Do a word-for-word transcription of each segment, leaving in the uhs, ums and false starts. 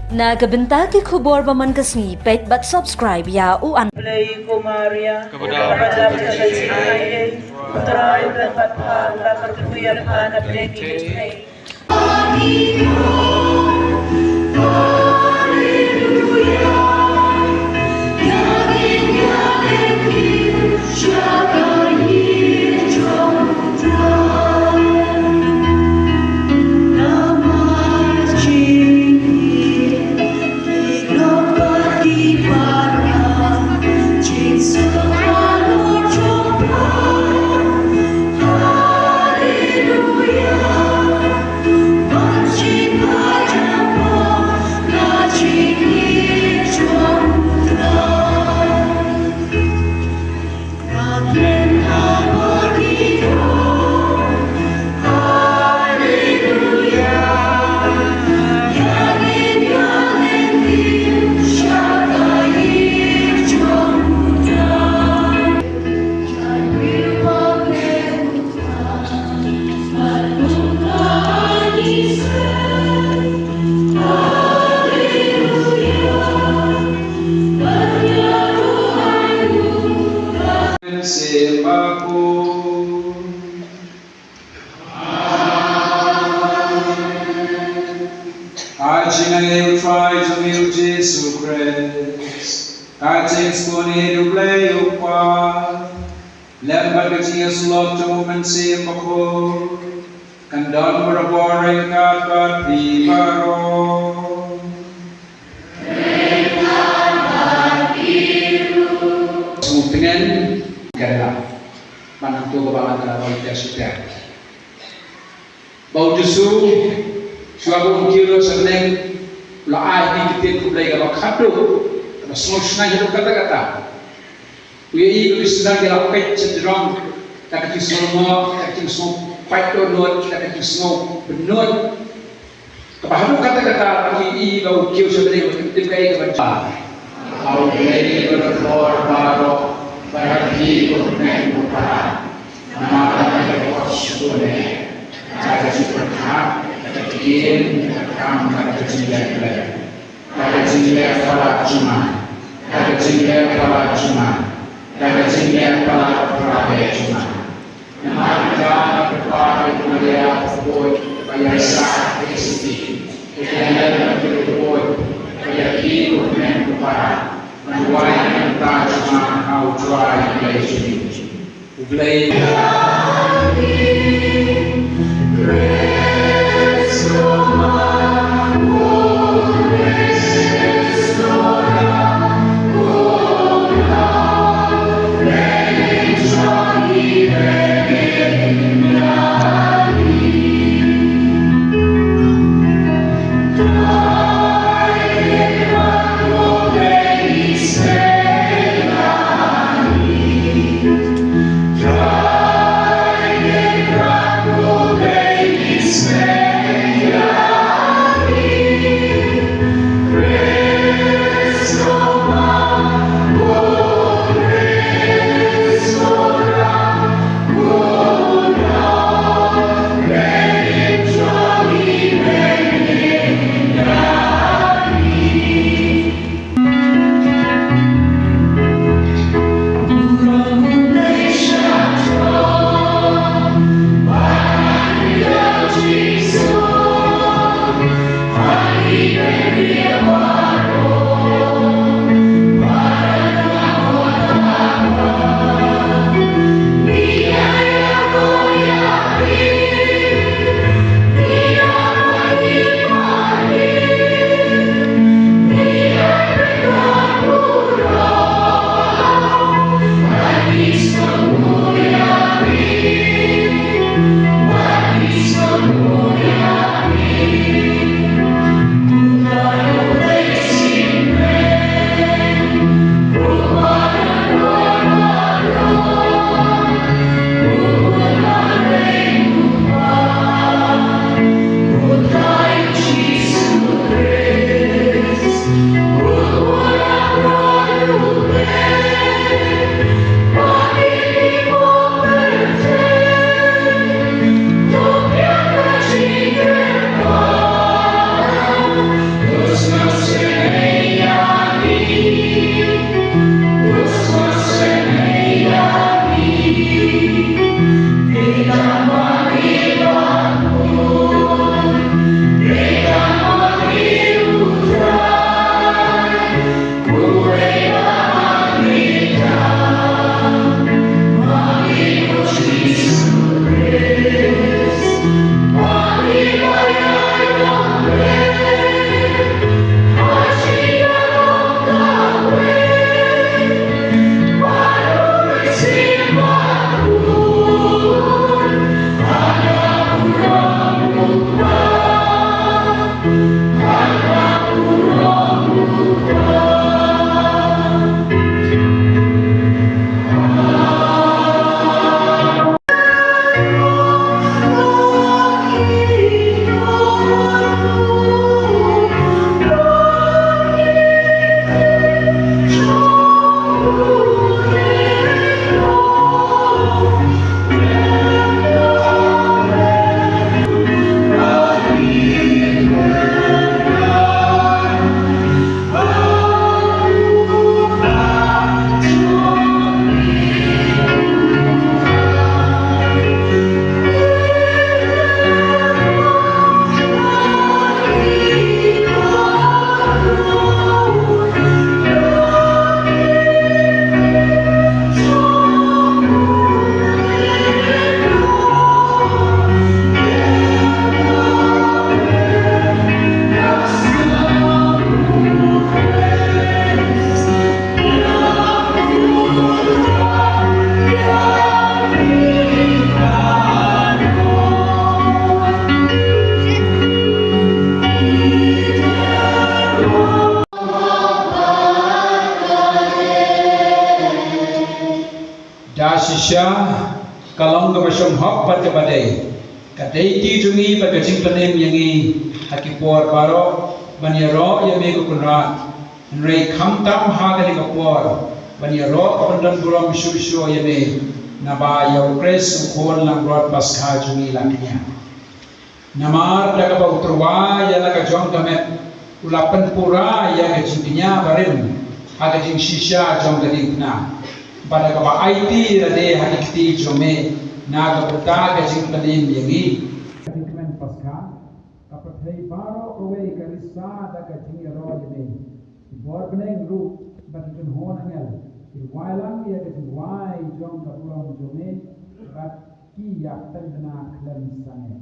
Na ka bynta ki khubor ba man ka sngi, peit bad subscribe ïa u an. Blei ko Maria, kaba dap da ka jingaiei, U Trai u don bad pha, la ka kyrkhu ïa pha na pdeng ki kynthei. Ha jingaiei U Trai jong ngi U Jisu Khrist, ha jingsngewbha U Blei U Kpa, lem bad ka jingïasyllok jong U Mynsiem Bakhuid, kan don barabor ryngkat bad phi baroh. Sngewtngen, kan la. Ban hangto kaba ngan kynmaw ïa ka shuwa. Ba U Jisu, shuwa ba un kiew noh sha bneng, u la ai ïa ki ktien U Blei kaba khatduh, kaba sngewshngaiñ haduh katta katta. U ïohi ba ki synran ki la peit sha jrong, da ka jingsngew lyngngoh, da ka jingsngew pait dohnud, da ka jingsngew bynnud. Kaba haduh katta katta ba ki ïohi ba u kiew sha bneng, ba kim tip kaei kaba jia. Haba U Blei ba don bor baroh, ba don hi u hynmen u para. Namar ba ka don sha bneng, da ka jingpyrkhat, da ka ktien, da ka kam, da ka jingleh Blei. Da ka jingleh palat jong nga, da ka jingleh palat jong nga, da ka jingleh palat para bangeit jong nga. Namar kata nga kyrpad ïa u Maria bakhuid ba ïaisah ïa ki sisti, ïa ki nongïalam bakhuid, bad ïa phi ko hynmen ko para, ban wai ïa ka bynta jong nga ha U Trai U Blei jong ngi. U Blei. Da shisha, ka long kaba shong hok bad kaba dei, ka dei ki jong ngi bad ka jingpynim ïa ngi ha ki por baroh ban ïaroh ïa me ko Kynrad. Hynrei khamtam ha kane ka por ban ïaroh ban don burom shuh shuh ïa me, naba ïa u Khrist u Khun langbrot Paskha jong ngi la kñia. Namar da kaba u tyrwa ïa la ka jong ka met, u la pynpura ïa ka jingkñia barim ha ka jingshisha jong ka diengphna, bad da kaba aiti lade ha ki kti jong me na ka bynta ka jingpynim ïa ngi. Ka jingkmen Paskha, ka pyrthei baroh kawei ka risa da ka jingïaroh ïa me. Ki bor bneng ruh bad ki kynhun angel ki rwai lang ïa ka jingrwai jong ka burom jong me, bad ki ïa pynbna khlem sangeh.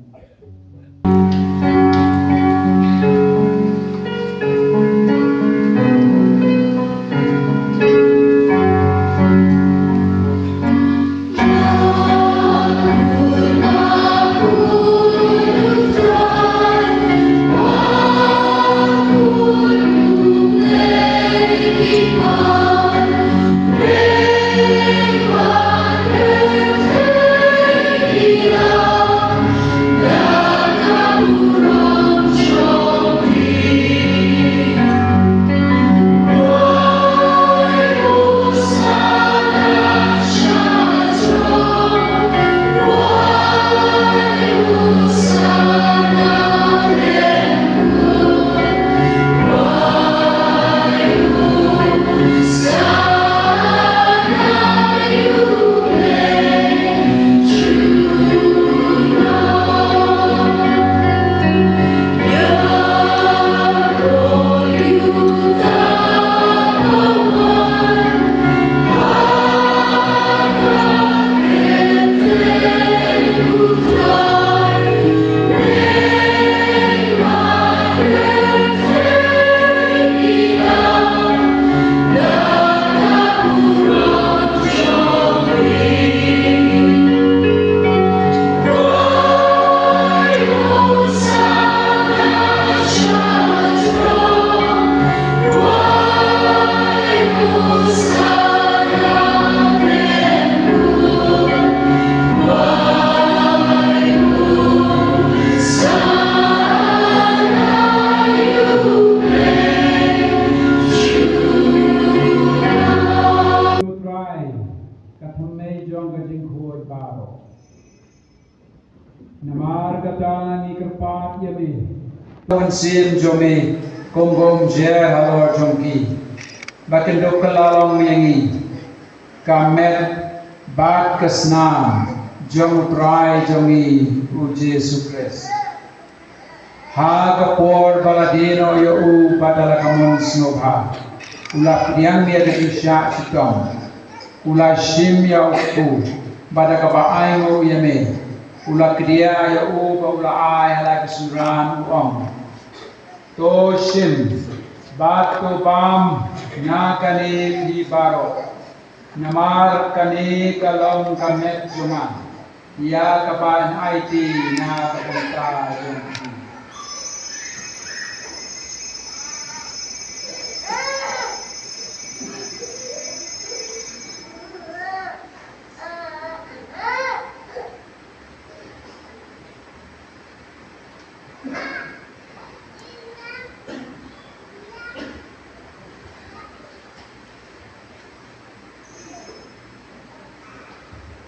Trai, ka thymmei jong ka jingkhuid baroh. Namar kata ngi kyrpad ïa me, ka mynsiem jong me, Kum bym jer halor jong ki, ba kin dup kylla long ïa ngi ka met bad ka snam jong U Trai jong ngi U Jisu Khrist. Ha ka por ba la die noh ïa u bad da la ka mon sngewbha, u la pdiang ïa ka jingshah shitom, u la shim ïa u kpu, bad da kaba ainguh ïa me, u la kdiah ïa u bad u la ai ha la ki synran, u ong: To shim bad to bam na kane phi baroh, namar kane ka long ka met jong nga, ïa kaba yn aiti na ka bynta jong phi.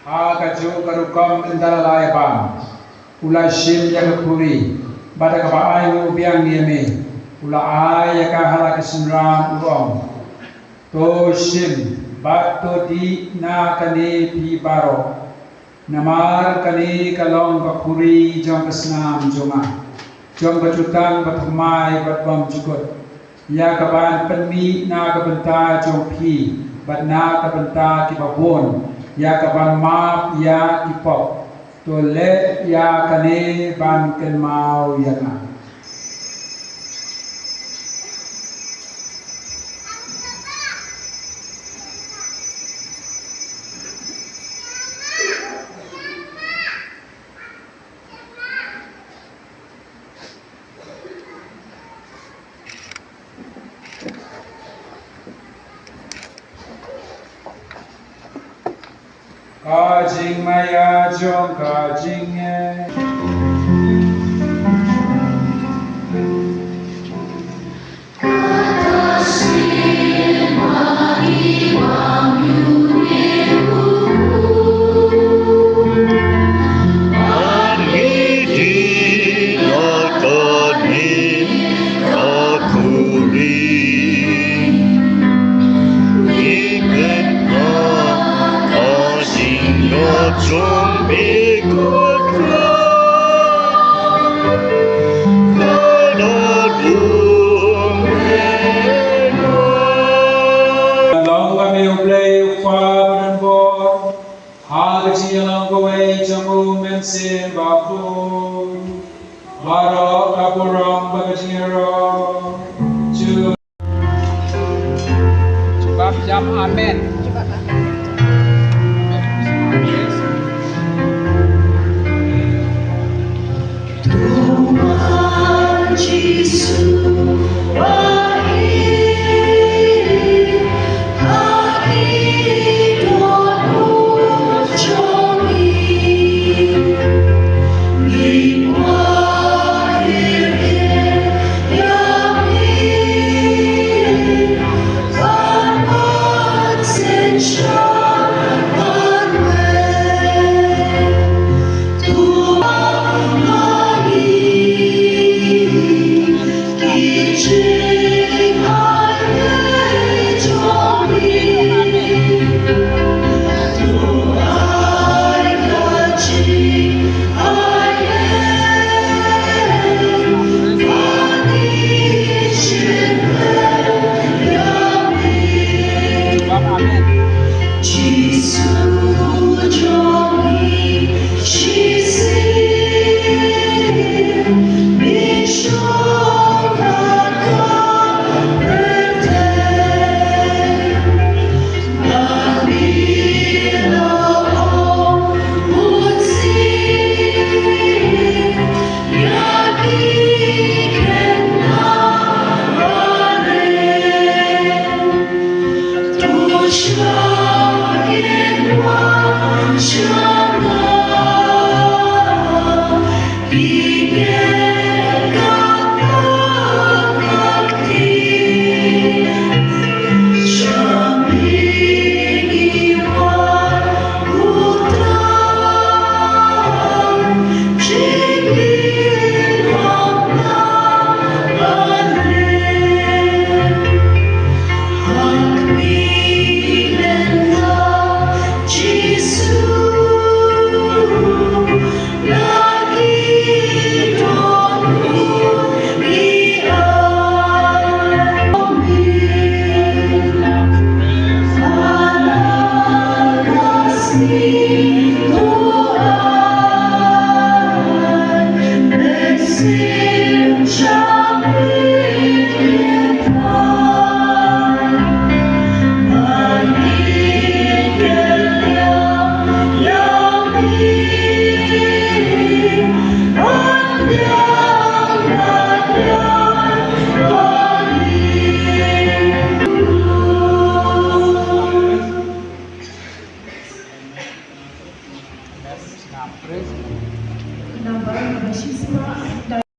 Ha kajuh ka rukom ynda la ïa bam, u la shim ïa ka khuri, bad da kaba ainguh biang ïa me, u la ai ïa ka ha la ki synran, u ong: To shim bad to dih na kane phi baroh, namar kane ka long ka khuri jong ka snam jong nga, jong ka jutang bathymmai bad bymjukut, ïa kaban pynmih na ka bynta jong phi bad na ka bynta kiba bun, ïa kaban map ïa ki pop. To leh ïa kane ban kynmaw ïa nga. Ka jingmaïa jong ka jingeh. Long ba me U Blei U Kpa badonbor, ha ka jingïalong kawei jong U Mynsiem Bakhuid, baroh ka burom bad ka jingïaroh jong. Bam jam amen.